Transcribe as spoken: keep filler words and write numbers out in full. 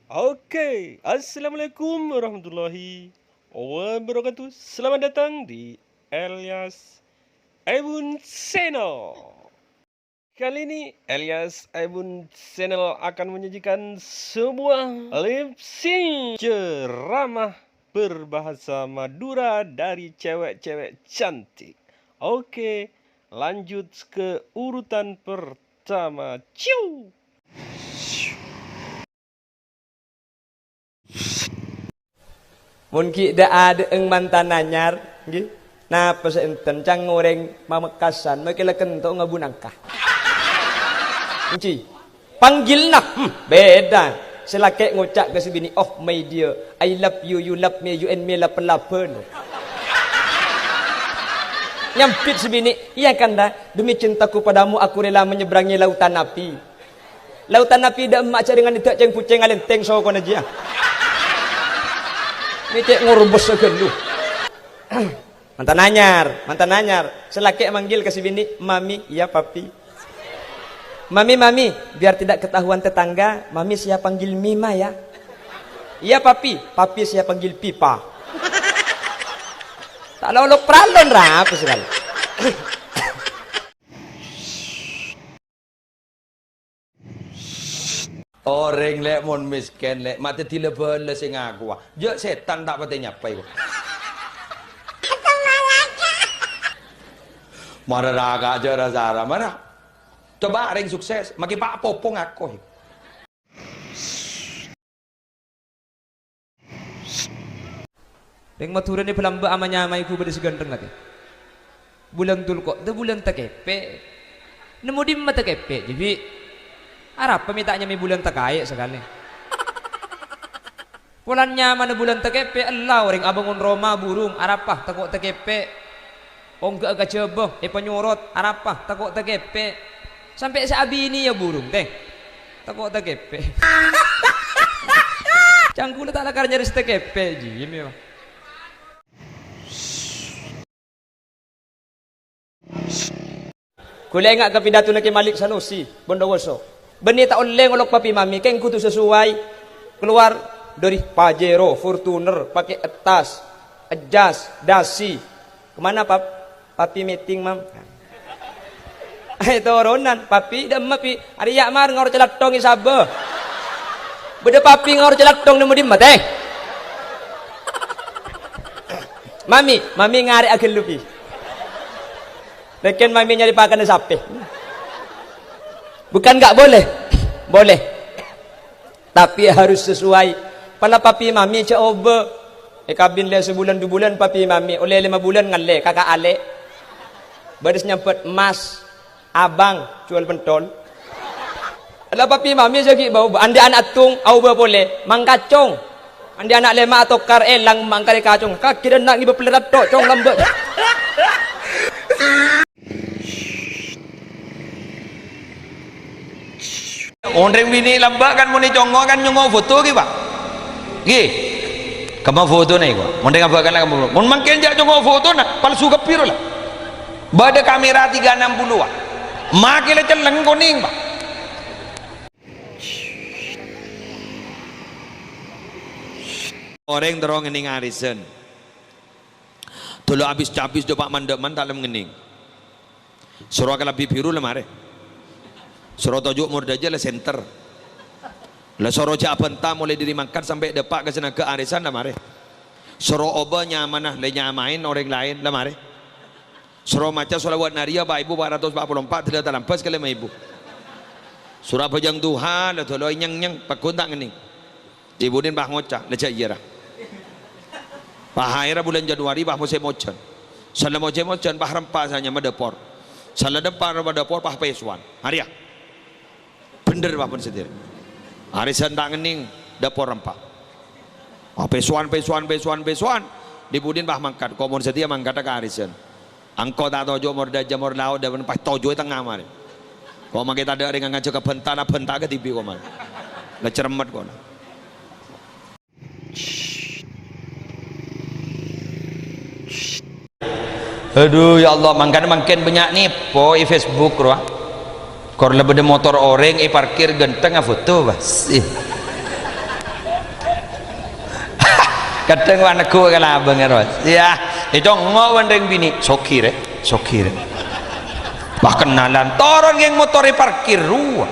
Oke, assalamualaikum warahmatullahi wabarakatuh. Selamat datang di Elias Ebun Channel. Kali ini Elias Ebun Channel akan menyajikan sebuah lip sync ceramah berbahasa Madura dari cewek-cewek cantik. Oke, lanjut ke urutan pertama. Ciu! Mon ghi' dha'-adha'eng mantan anyar, ngghi? Napa sè enten, ca'na orèng Pamekasan, makè la kento' ngabu nangka. Èngghi. Panggilna, hmm, beda. Sè lakè' ngoca' ka sè binè', "Oh, my dear, I love you, you love me, you and me love-laban." Nyambit sè binè', "Iya kan, dha'? Demi cintaku padamu, aku rela menyeberangi lautan api." Lautan api dha' emma' jaringan dha' ceng-buceng alenteng sokona jiya. Mè' cè' ngorbes saghâllu. Mantan anyar, mantan anyar. Sè lakè' manggil ka sè binè', "Mami, ya papi." "Mami, mami, biar tidak ketahuan tetangga, mami saya panggil Mima ya." "Iya papi, papi saya panggil Pipa." Ta' lolok pralon ra apa sè kal. Orèng lè' mon mèskèn lè' ma' dhâddhi la-bhâlâ sè ngakowa. Jhâ' sètan ta' patè nyapa, èko. Mara raka jhâ' ra-sara, mara. Coba rèng sukses, makè pa' popo ngako. Rèng Madhurâ nè bâlâmbâ ama-nyamaè ghu bâdâ sè ghântheng atè. Bulân Dzulqa'dah bulân takèpè'. Nemmo dimma takèpè', Jibi'? Arapa mè' ta' nyamaè bulân takaè' sakalè? Polana nyamana bulân takèpè', ella orèng abângon roma burung, arapa tako' takèpè'. Ongghâ'â ka Jhâbâ, èpanyorot, arapa, tako' takèpè'. Sampè' sè abiniyâ burung, tè. Tako' takèpè'. Cangkula ta' lakar nyarès takèpè', jiyâ mè, Pak. Ghulâ enga' ka pidatona Kè Malik Sanusi, Bondowoso. Bânnè ta' ollè ngolok papi mami, kèng kodhu sesuai. Keluar dâri Pajero, Fortuner, pakè ettas, ejas, dasi. Kemana, Pap? Papi meeting, Mam. Eh, toronan, Papi, dâ' emma, Pi? Arèya mar ngaor calathong è sabâ. Bâdâ Papi ngaor calathong nemmo dimma, tè? Mami, Mami ngarè'a ghâllu, Pi. Rèken Mami nyarè pakanna sapè. Bukan nggak boleh. Boleh. Tapi harus sesuai. Pala papi mami jhâ' obâ. Èkabin lè sabulân dubulân papi mami, ollè lèma bulân ngallè, kaka' alè'. Bâdâ sè nyambhât, "Mas, Abang, jual pentol." La papi mami jhâ' ghi' bâ-obâ. Andi' ana' èttung, aobâ polè, "Mang Kacong." Andi' ana' lèma' atokar, èlang, "Mang Karè Kacong." Kaghir ana' ngibâ pèllèr atto', Cong, lambâ'. Orèng binè' lambâ' kan mon ècongngo' kan nyongngo' foto ghi, Pak? Ghi. Kemma fotona èko. Mon orèng abâ' kan la kemma foto. Mon mangkèn jhâ' congngo' fotona, palsu kabbhi ro la. Bâdâ kamera tiga enam puluh, Pak. Makè la celleng konèng, Pak. Orèng terro ngennèng arèsan. Dolo abis-cabis jhâ' pa' mandhâman ta' lem ngennèng. Soro kalabbi biru la marè. Soro toju' mordhâjâ la senter. La soro jhâ' abhânta molaè dâri mangkat sampè' dâpa' ka sè naga' arèsan la marè. Soro obâ nyamana la nyamaè orèng laèn la marè. Soro maca sholawat nariyah pa' èbu pa' ratos pa' polo empa' dâlla talambâs ka lèma èbu. Soro abhâjâng duha la dolo nyeng-nyeng pagghun ta' ngennèng. Ibunin pas ngoca', "La jhâ' iyâ, ra." Pas aherra bulân Januari, pas mosèm ojhân. Sala mosèm ojhân, pas rempa sè nyama dâpor. Sala dâpor, rempa dâpor, pas pèsowan. Arèya. Bhender, pas pon sadhâjâ. Arèsan ta' ngennèng, dâpor rempa. Ah, pèsowan, pèsowan, pèsowan, pèsowan. Ibunin pas mangkat. Ko' mon sadhâjâ mangkat ka arèsan. Engko' ta' toju' mordhâjâ morlao, dâ' pas toju' è tengnga marè. Ko' mangkè tadâ' rèng ngajhâk ka bhânta, na bhânta kadhibi' ko' marè. La cermet ko' na. Aduh, ya Allah, mangkana mangkèn bânnya' nèpo è Facebook, rowa. Kor la bâdâ motor orèng èparkir ghântengnga foto, bâs. Ih. Kadhâng wa' neggu' kalabâng, ros. Iyâ, ècongngo' bân rèng binè', "Soghi, Rè', soghi, Rè'." Wah, kennalan, toron ngèng motorè parkir rowa.